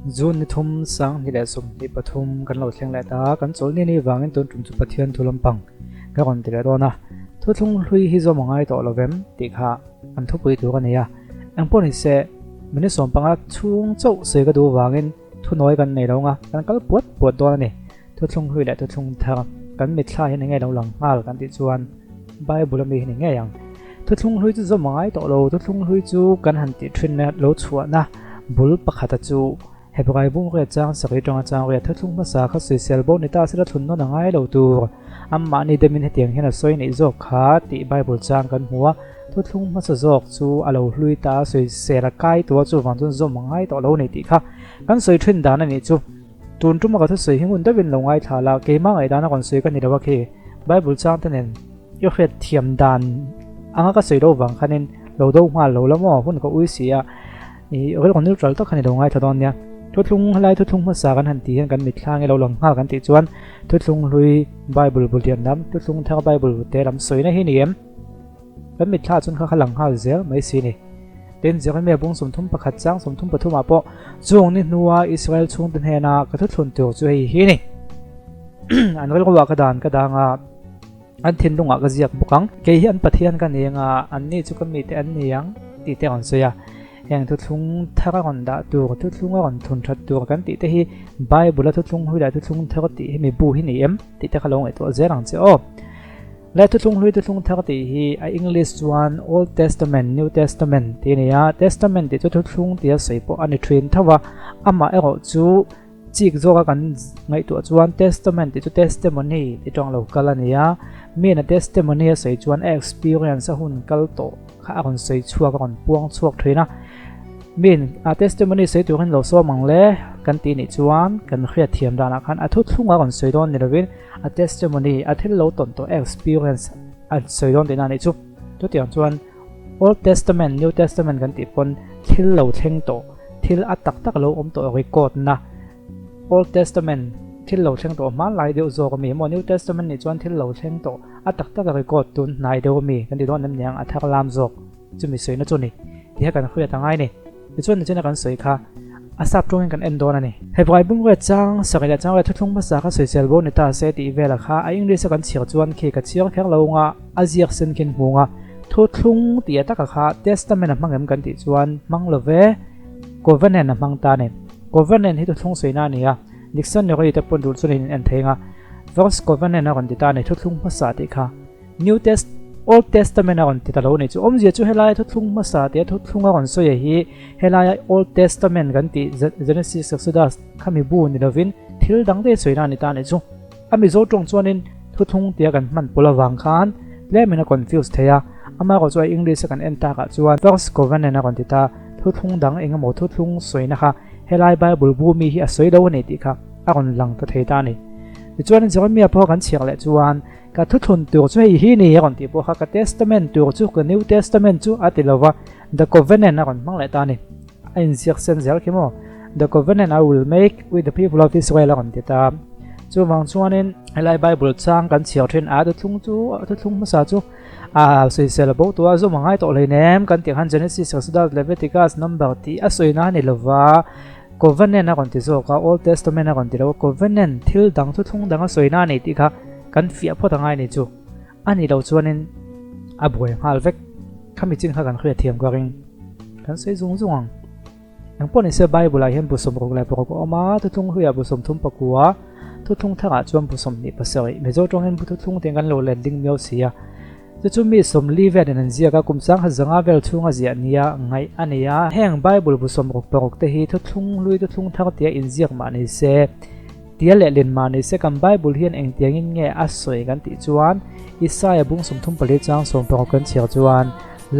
June ni thum 2023 kan lo thleng leh ta kan chawlhni ni vangin tun tum chu Pathian thu lampang ka rawn ti leh dawn a. Thuthlung hlui hi zawm a ngai tawh lo vem tih kha an thupui tur a ni a. Engpawh ni se minute 15 chhung chauh sawi ka duh vangin Thunawi kan nei lo nga, kan kal puat puat dawn a ni. Thuthlung hlui leh thuthlung thar kan mitthla hian enge lo lang nghal kan tih chuan Bible ami hi ni ngei ang. Thuthlung hlui chu zawm a ngai tawh lo, thuthlung hlui chu kan han tih thinna lo chhuahna bul pakhata chu Hebrai bung riat chang sarih tanga chang riat thuthlung hmasa kha sawisel bo ni ta sela thlun nawn a ngai lo tur. Amahni demin hetiang hian a sawi neih zawk kha tih Bible chang kan hmu a. Thuthlung hmasa zawk chu a lo hlui ta a, sawisel a kai tawh a, chuvang chuan zawm a ngai tawh lo a ni tih kha kan sawi thin dan a nih chu. Tun tuma ka thusawi hi ngun deuhin lo ngaithla la, keimah ngaihdan a rawn sawi ka ni lo a khi. Bible chang te nen i hriat thiam dan anga ka sawi lo vang khanin lo do nghal lo la maw, hun ka ui si a, i rilru neutral tak khan i lo ngaithla dawn nia. Thuthlung helai thuthlung hmasa kan han tih hian kan mitthla nge lo lang nghal kan tih chuan thuthlung hlui Bible bul lian lam, thuthlung thar Bible te lam sawina hi ni em? Kan mitthla chuan kha kha lang nghal zel mai si ni. Tin, Jeremia bung 31 chang 33 ah pawh chung ni hnua Israel chhungte hnena ka thuthlun tur chu hei hi ni. An rilruah ka dan ka dang a, an thinlungah ka ziak bawk ang. Kei hi an Pathian ka ni anga, anni chu ka mite an ni ang tih te a rawn sawi a. Heng thuthlung thar a rawn dah tur, thuthlung a rawn thun that tur kan tih te hi Bible a thuthlung hlui leh thuthlung thar tih hi mi bu hi ni em tih te kha lo ngaihtuah zel ang che aw. Le thuthlung hlui thuthlung thar tih hi a English chuan Old Testament, New Testament tih a ni a, Testament tih chu thuthlung tia sawi pawh a ni thin tho a, amah erawh chu chik zawka kan ngaihtuah chuan Testament tih chu testimony tih tawng lo kal a ni a, mi in a testimony a sawi chuan a experience a hun kal tawh kha a rawn sawi chhuak a rawn puang chhuak thin a. Min a testimony sawi turin lo sawm ang le kan tih nih chuan kan hriat thiam danah khan a thuthlung a rawn sawi dawn ni lovin a testimony a thil lo tawn tawh experience a sawi dawn tihna a nih chu. Chutiang chuan Old Testament, New Testament kan tih pawn thil lo thleng tawh, thil a tak tak lo awm tawh record na Old Testament thil lo thleng tawh hmanlai deuh zawk ami emaw New Testament nih chuan thil lo thleng tawh a tak tak a record tun hnai deuh ami kan ti dawn em niang a thar lam zawk. Chumi sawina chu ni tiha kan hriat a ngai ni. Tichuan nichina kan sawi kha a sap tawngin kan en dawn a ni. Hebrai bungrua chang sarih leh changrua thuthlung hmasa kha sawisel bo ni ta se tih velah kha a English a kan chhiar chuan khi ka chhiar kher lo nga a ziak sen khin hmu nga thuthlung tih a taka kha Testament a hmang em kan tih chuan hmang lo ve Covenant a hmang ta ni. Covenant hi thuthlung sawina a ni a, dictionary te pawn duh chuan in en thei nga First Covenant a rawn ti ta ni thuthlung hmasa tih kha. New Test Old Testament a rawn ti ta lo a ni chu. Awmzia chu helaia thuthlung hmasa tia thuthlung a rawn sawi hi helaia Old Testament kan tih Genesis Exodus khami bu ni lovin thil dang daih sawina a ni ta a ni chu. A Mizo tawng chuanin thuthlung tia kan hman pawlh avang khan tlemin a confuse thei a. Amaherawh chu a English a kan en takah chuan First Covenant a rawn ti ta, thuthlung dang engemaw thuthlung sawina kha helai Bible bu mi hi a sawi lo a ni tih kha a rawn lang ta thei ta a ni. Tichuan Jeremiah pawh kan chhiar leh chuan Ka thuthlun tur chu hei hi ni a rawn tih pawh kha ka Testament tur chu ka New Testament chu a ti lova, The Covenant a rawn hmang leh ta a ni. A inziak sen zel khi maw? The Covenant I will make with the people of Israel a rawn ti ta. Chuvang chuanin helai Bible chang kan chhiar thin a thuthlung chu thuthlung hmasa chu a sawisel a bo tua zawm a ngai tawh hleinem kan tih khan Genesis, Exodus, Leviticus, Number tih a sawina a ni lova, Covenant a rawn ti zawk a, Old Testament a rawn ti lo a, Covenant thil dang thuthlung dang a sawina a ni tih kha kan fiah phawt a ngai ni chu. A nih loh chuanin a buai nghal vek. Khami chin kha kan hriat thiam ka ring. Kan sawi zung zung ang. Engpawh nise Bible ah hian bu 66 a awm a, thuthlung hluiah bu 39, thuthlung thangah chuan bu 27. Mizo tawngin bu thuthlung tiin kan lo let ding miau si a. Chu chu mi 40 velin an ziak a, kum 10,500 vel chhunga ziah nia ngaih a ni a. Heng Bible bu 66 te hi thuthlung hlui thuthlung thar tia inziak mah ni se, tia lehlin mah ni se kan Bible hian engtiangin nge a sawi kan tih chuan Isaia bung 34 chang 16 kan chhiar chuan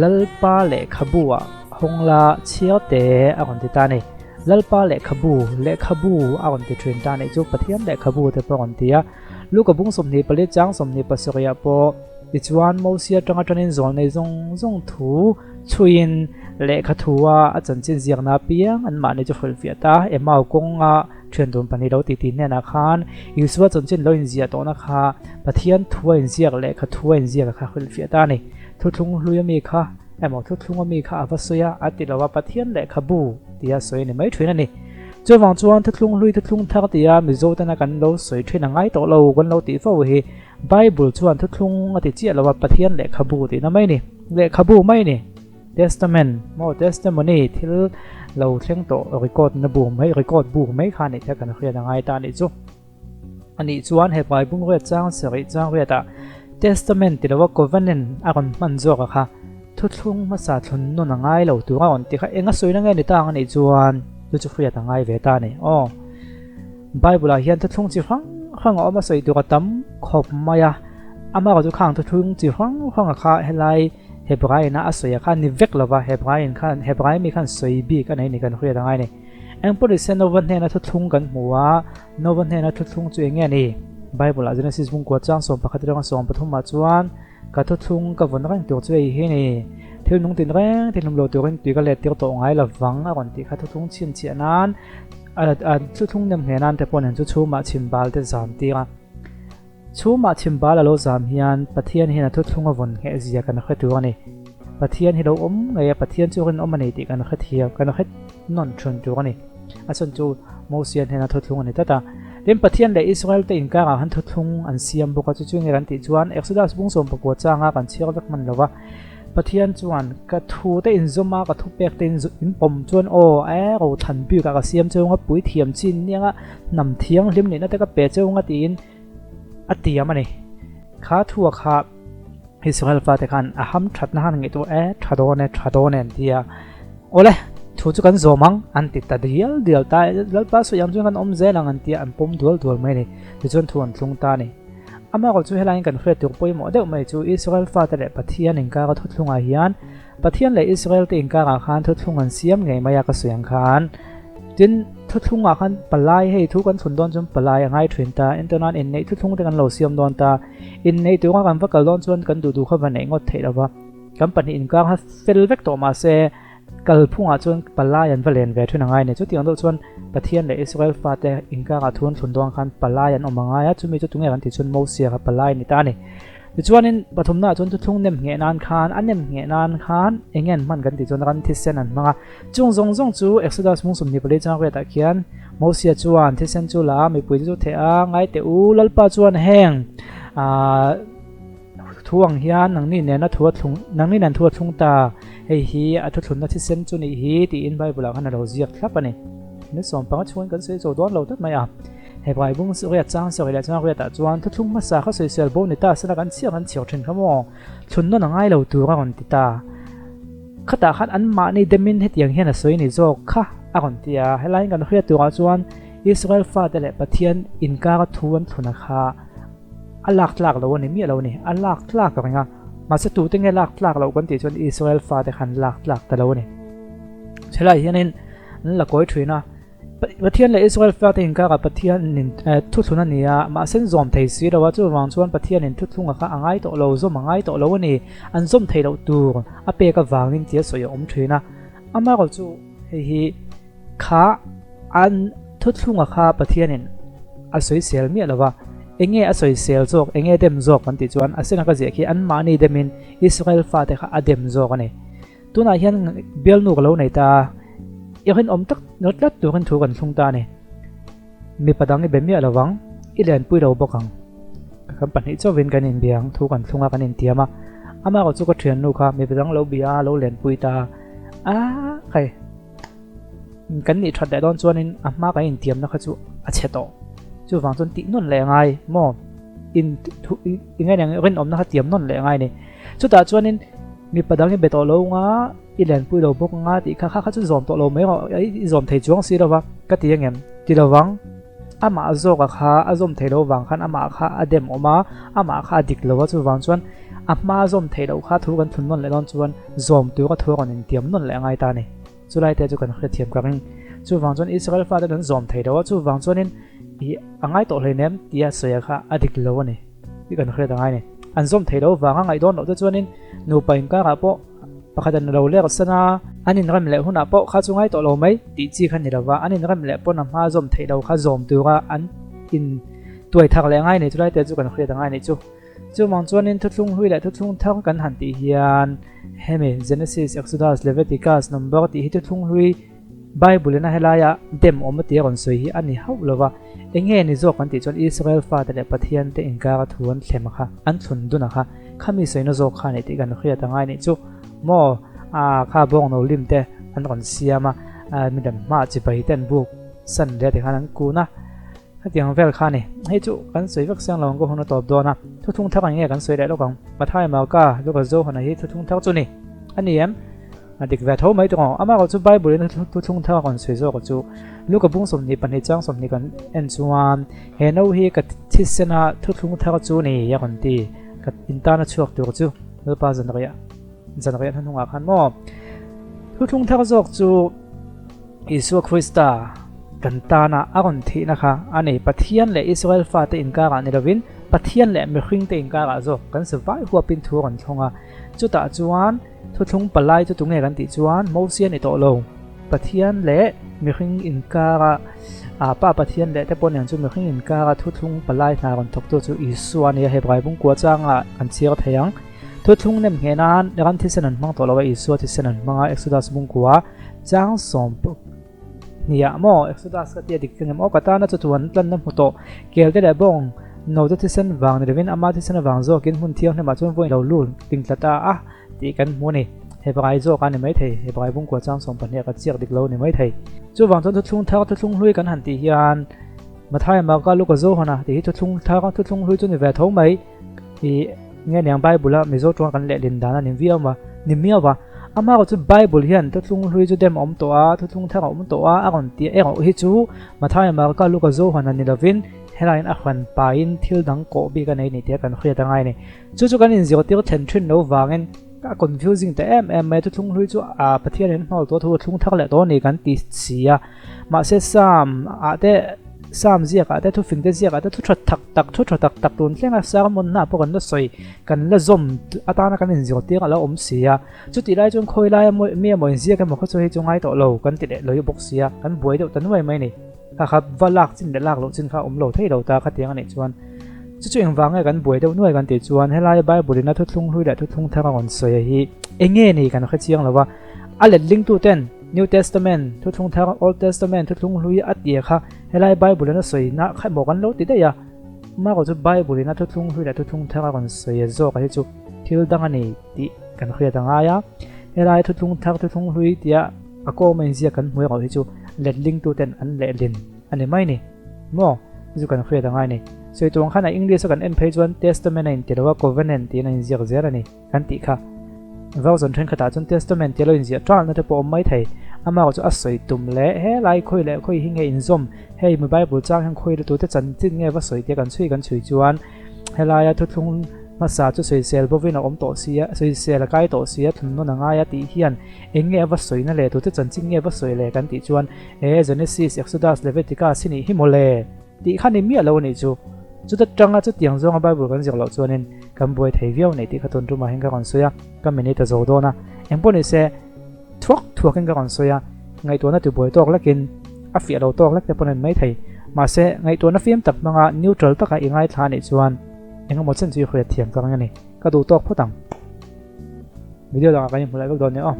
Lalpa lehkhabu ah hawng la chhiar te a rawn ti ta a ni. Lalpa lehkhabu, lehkhabu a rawn ti thin ta a nih chu Pathian lehkhabu te pawh a rawn ti a. Luka bung 24 chang 27 ah pawh Tichuan, Mosia atanga tanin zawl nei zawng zawng thu chhuiin lehkha thua a chanchin ziakna apiang anmahni chu hrilhfiah ta. Emau kawnga thian dun pahnih lo titi hnenah khan Isua chanchin lo inziah tawhna kha Pathian thua inziak lehkha thua inziak kha hrilhfiah ta a ni. Thuthlung hlui ami kha emaw thuthlung ami kha a va sawi a, a ti lo a, Pathian lehkhabu tia sawi a ni mai thin a ni. Chuvang chuan thuthlung hlui thuthlung thar tia Mizo tena kan lo sawi thin a ngai tawh lo kan lo tih fo hi Bible chuan thuthlung a ti chiah lo a, Pathian lehkhabu tihna mai a ni, lehkhabu mai a ni. Testament maw testimony thil lo thleng tawh record na bu mai record bu mai kha nih te kan hriat a ngai ta a nih chu. A nih chuan he Bible riat chang sarih chang riatah Testament ti lova Covenant a rawn hman zawk a kha thuthlung hmasa thlun nawn a ngai lo tur a rawn ti kha eng a sawina nge ni ta ang a nih chuan chu chu hriat a ngai ve ta a ni. Aw Bible ah hian thuthlung chi hrang hrang a awm a sawi tur a tam khawp mai a, amaherawhchu chu khang thuthlung chi hrang hrang a kha helai Hebrai ina a sawi a kha ni vek lova Hebrai in khan Hebrai mi khan sawi bik a nei ni kan hriat a ngai a ni. Engpawh Nova hnena thuthlung kan hmu a, Nova hnena thuthlung chu eng nge ni? Bible ah Genesis bungkua chang 11 atanga 13 ah chuan ka thuthlung ka vawn reng tur chu ei hi ni. Thil nung tin reng tin hlum lo turin tui ka let tir tawh ngai lovang a rawn tih kha thuthlung chhinchhiah nan a thuthlung nem hle nan te pawh nen chu chhumah chhimbal te zam tir a. Chhumah chhimbal a lo zam hian Pathian hian a thuthlung a vawn ngheh zia kan hre tur a ni. Pathian hi lo awm ngei a, Pathian chu rinawm a ni tih kan hre thiam, kan hre nawn thun tur a ni. A chhan chu Mosia hnena thuthlung a ni tlat a. Tin, Pathian leh Israel te inkarah khan thuthlung an siam bawk a, chu chu nge kan tih chuan Exodus bung 19 changa kan chhiar vek hman lo va. Pathian chuan ka thu te inzawm a, ka thupek te inpawm chuan aw, e rothlan bikah ka siam cheu anga, puithiam chin nia hnam thianghlim nihna te ka pe cheu anga tiin a tiam a ni. Kha thua kha Israel fate khan a ham thatna han ngaihtuah e, tha dawn e, tha dawn e an ti a. Awle, thu chu kan zawm ang an ti ta dial dial ta e, Lalpa sawi ang chuan kan awm zel ang an ti a, an pawm dual dual mai a ni. Tichuan thu an thlung ta a ni. Amaherawh chu helaiin kan hriat tur pawimawh deuh mai chu Israel fate leh Pathian inkara thuthlungah hian Pathian leh Israel te inkarah khan thuthlung an siam ngei mai a ka sawi ang khan. Tin, thuthlungah khan palai hei thu kan chhun dawn chuan palai a ngai thin ta, entirnan inneih thuthlung te kan lo siam dawn ta. Inneih tura kan va kal dawn chuan kan duh duh kha va neih ngawt theih lo va, kan pahnih inkar kha fel vek tawh mahse kalphungah chuan palai an va len ve thin a ngai a ni. Chutiang deuh chuan Pathian leh Israel fate inkarah thu an thlun dawn khan palai an awm a ngai a, chumi chu tunge kan tih chuan Mosia kha palai a ni ta a ni. Tichuanin pathumnaah chuan thuthlung nem ngheh nan khan, a nem ngheh nan khan eng nge an hman kan tih chuan ran thisen an hmang a. Chung zawng zawng chu Exodus mung 24 chang riatah khian Mosia chuan thisen chu la a, mipuite chu theh a, ngai teh u, Lalpa chuan heng ah thu ang hian nangni nena thu a thlung, nangni nen thu a thlung ta, hei hi a thuthlunna thisen chu nih hi tiin Bible-ah khan a lo ziak thlap a ni. Ni 15 chhungin kan sawi zo dawn lo tlat mai a. Hebrai bung riat chang sawi leh chuan riatah chuan thuthlung hmasa kha sawisel bo ni ta sela kan chhiar kan chhiar thin kha maw? Thlun nawn a ngai lo tur a rawn ti ta. Khatah khan anmahni demin hetiang hian a sawi ni zawk kha a rawn ti a. Helaiin kan hriat turah chuan Israel fate leh Pathian inkara thu an thluna kha a lak tlak lo a ni miah lo a ni. A lak tlak reng a, mahse tute nge lak tlak loh kan tih chuan Israel fate khan lak tlak ta lo a ni. Helaiah hianin an la kawi thin a. Pathian leh Israel fate inkara Pathianin thuthlun a ni a, mahse an zawm thei si lo a, chuvang chuan Pathianin thuthlunga kha a ngai tawh lo, zawm a ngai tawh lo a ni, an zawm thei loh tur a pek avangin tia sawi a awm thin a. Amaherawhchu chu hei hi kha an thuthlunga kha Pathianin a sawisel miah lo va, enge a sawisel zawk, enge dem zawk kan tih chuan a senaka ziah khi anmahni demin Israel fate kha a dem zawk a ni. Tunah hian bialnu ka lo nei ta a, i rinawm tak nawt tlat turin thu kan thlung ta a ni. Mipa dang i be miah lo vang, i lenpui lo bawk ang. Kan pahnih chauhin kan inbia ang, thu kan thlung a, kan intiam a. Amaherawh chu ka thiannu kha mipa dang lo bia a, lo lenpui ta a, a khai. Kan nih that leh dawn chuanin a hma kan intiamna kha chu a chhe tawh. Chuvang chuan tih nawn leh a ngai maw? In thu i ngai ang rinawmna kha tiam nawn leh a ngai a ni. Chutah chuanin mipa dang i be tawh lo nga, i lenpui lo bawk nga tih kha kha kha chu zawm tawh lo mai rawh, i zawm thei chuang si lo va, ka ti ang em? Ti lo vang. Amah zawka kha a zawm thei lo vang khan amah kha a dem awm a, amah kha a dik lo a, chuvang chuan a hma zawm theih loh kha thu kan thun nawn leh dawn chuan zawm tura thu a rawn intiam nawn leh a ngai ta a ni. Chulai te chu kan hrethiam ka ring. Chuvang chuan Israel fate an zawm thei lo a, chuvang chuanin ih a ngai tawh hleinem tia sawi kha a dik lo a ni tih kan hriat a ngai a ni. An zawm thei lo vanga ngaih dawn loh te chuanin nupa inkarah pawh pakhat an lo lek san a, an inrem leh hunah pawh kha chu ngai tawh lo mai tih chi kha ni lo va, an inrem leh pawn a hma zawm theih lo kha zawm tura an in tuai thak leh ngai a ni. Chulai te chu kan hriat a ngai a nih chu. Chuvang chuanin thuthlung hlui leh thuthlung thar kan han tih hian hemi Genesis, Exodus, Leviticus, Number tih hi thuthlung hlui. Bible in a helaia dem awm a tia rawn sawi hi a ni hauh lo va, eng nge ni zawk kan tih chuan Israel fate leh Pathian te inkara thu an thlem a kha, an thlun dun a kha, khami sawina zawk kha a nih tih kan hriat a ngai nih chu maw a kha bawngno lim te an rawn siam a, midang hmaah chibai te an buk san leh tikhan an kun a. Hetiang vel kha a ni. Hei chu kan sawi vek siang lo ang ka hun a tawp dawn a. Thuthlung thar ang nge kan sawi leh lawk ang. Mathai Marka, Luka Johana hi thuthlung thar chu ni. A ni em? A dik ve tho mai tawng ang. Amah erawh chu Bible in thuthlung thar a rawn sawi zawk chu Luka bung 22 chang 20 kan en chuan he no hi ka thisena thuthlung thar chu ni a rawn ti. Ka intana chhuak tur chu Lalpa zanriah zanriah hnuhnungah khan maw thuthlung thar zawk chu Isua Krista kan tana a rawn thihna kha a ni. Pathian leh Israel fate inkarah ni lovin Pathian leh mihringte inkarah zawk kan sivai huapin thu a rawn thlawng a. Chutah chuan thuthlung palai chu tunge kan tih chuan Mosia ni tawh lo. Pathian leh mihring inkara Pa Pathian leh te pawh nen chu mihring inkara thuthlung palai hna rawn thawktu chu Isua a ni a, Hebrai bungkua changa kan chhiar thei ang. Thuthlung nem ngheh nan ram thisen an hmang tawh lo a, Isua thisen an hmang a, Exodus bungkua chang sawm hniah maw Exodus ka tia dik tling em aw ka tana chu chuan tlanna hmu tawh kel te leh bawng no te thisen vang ni lovin ama thisen avang zawkin hmun thianghlimah chuan vawiin lo lut ting tla ta a tih kan hmu a ni. Hebrai zawk a ni maithei, Hebrai bungkua chang 12 ka chiak dik lo a ni maithei. Chuvang chuan thuthlung thar thuthlung hlui kan han tih hian Mathaia Marka Luka Johana tih hi thuthlung thar thuthlung hlui chu ni ve tho mai. I nge niang Bible a Mizo tawnga kan lehlin dan a ni viau a, ni miau a. Amaherawh chu Bible hian thuthlung hlui chu dem a awm tawh a, thuthlung thar a awm tawh a, a rawn tih erawh hi chu Mathaia Marka Luka Johana ni lovin helaiin a hran pahin thil dang kawh bik a nei ni tih a kan hriat a ngai a ni. Chu chu kan inzirtir thlen thin lo vangin a confusing ta em em mai a, thuthlung hlui chu a Pathianin hnawl tawh thu a thlung thar leh tawh a ni kan ti si a. Mahse Psalm ah te Psalm ziak ah te thufing te ziak ah te thu tha tak tak thu tha tak tak tun thleng a sermon na pawh kan la sawi kan la zawm atana kan inzirtir a lo awm si a. Chutih lai chuan khawi laia mawi mi emaw inziak emaw khaw chu hei chu ngai tawh lo kan ti leh lawi bawk si a, kan buai deuh ta nuai mai a ni. Kha kha va lak chin leh lak loh chin kha a awm lo thei lo ta khatiang a nih chuan chu chu engvang nge kan buai deuh nuai kan tih chuan helai Bible in a thuthlung hlui leh thuthlung thar a rawn sawi a hi eng nge ni kan hre chiang lo a, a letlingtu ten New Testament thuthlung thar Old Testament thuthlung hlui a tia kha helai Bible in a sawi na kha emaw kan lo ti daih a, amaherawh chu Bible in a thuthlung hlui leh thuthlung thar a rawn sawi a zawk a hi chu thil dang a ni tih kan hriat a ngai a, helai thuthlung thar thuthlung hlui tia a kawm a inziak kan hmu erawh hi chu letlingtu ten an lehlin a ni mai ni maw chu kan hriat a ngai a ni. Sawi tur ang khan a English a kan en phei chuan Testament a inti lo a Covenant tiin a inziak zel a ni kan tih kha. Version thenkhatah chuan Testament tia lo inziah ṭalna te pawh a awm mai thei. Amaherawh chu a sawi tum leh helai khawi leh khawi hi nge inzawm hei mi Bible chang hian khawi lutu te chanchin nge va sawi tia kan chhui kan chhui chuan Helaia thuthlung hmasa chu sawisel bovin a awm tawh si a, sawisel a kai tawh si a, thlun nawn a ngai a tih hian eng nge a va sawina le, tute chanchin nge va sawi le kan tih chuan e Genesis, Exodus, Leviticus hi nih hi maw le tih kha ni miah lo a nih chu. Chuta tanga chutiang zawnga Bible kan zir loh chuanin kan buai thei viau nei tih kha tun tumah hian ka rawn sawi a, ka minute a zo dawn a, engpawh ni se Thuak thuakin ka rawn sawi a, ngaihtuahna tibuai tawk lekin a fiah lo tawk lek te pawn a ni maithei. Mahse, ngaihtuahna fim tak hmanga neutral taka i ngaithla anih chuan engemaw chen chu i hriat thiam ka ring a ni. Ka duh tawk phawt ang. Video dangah kan inhmu leh vek dawn nia aw.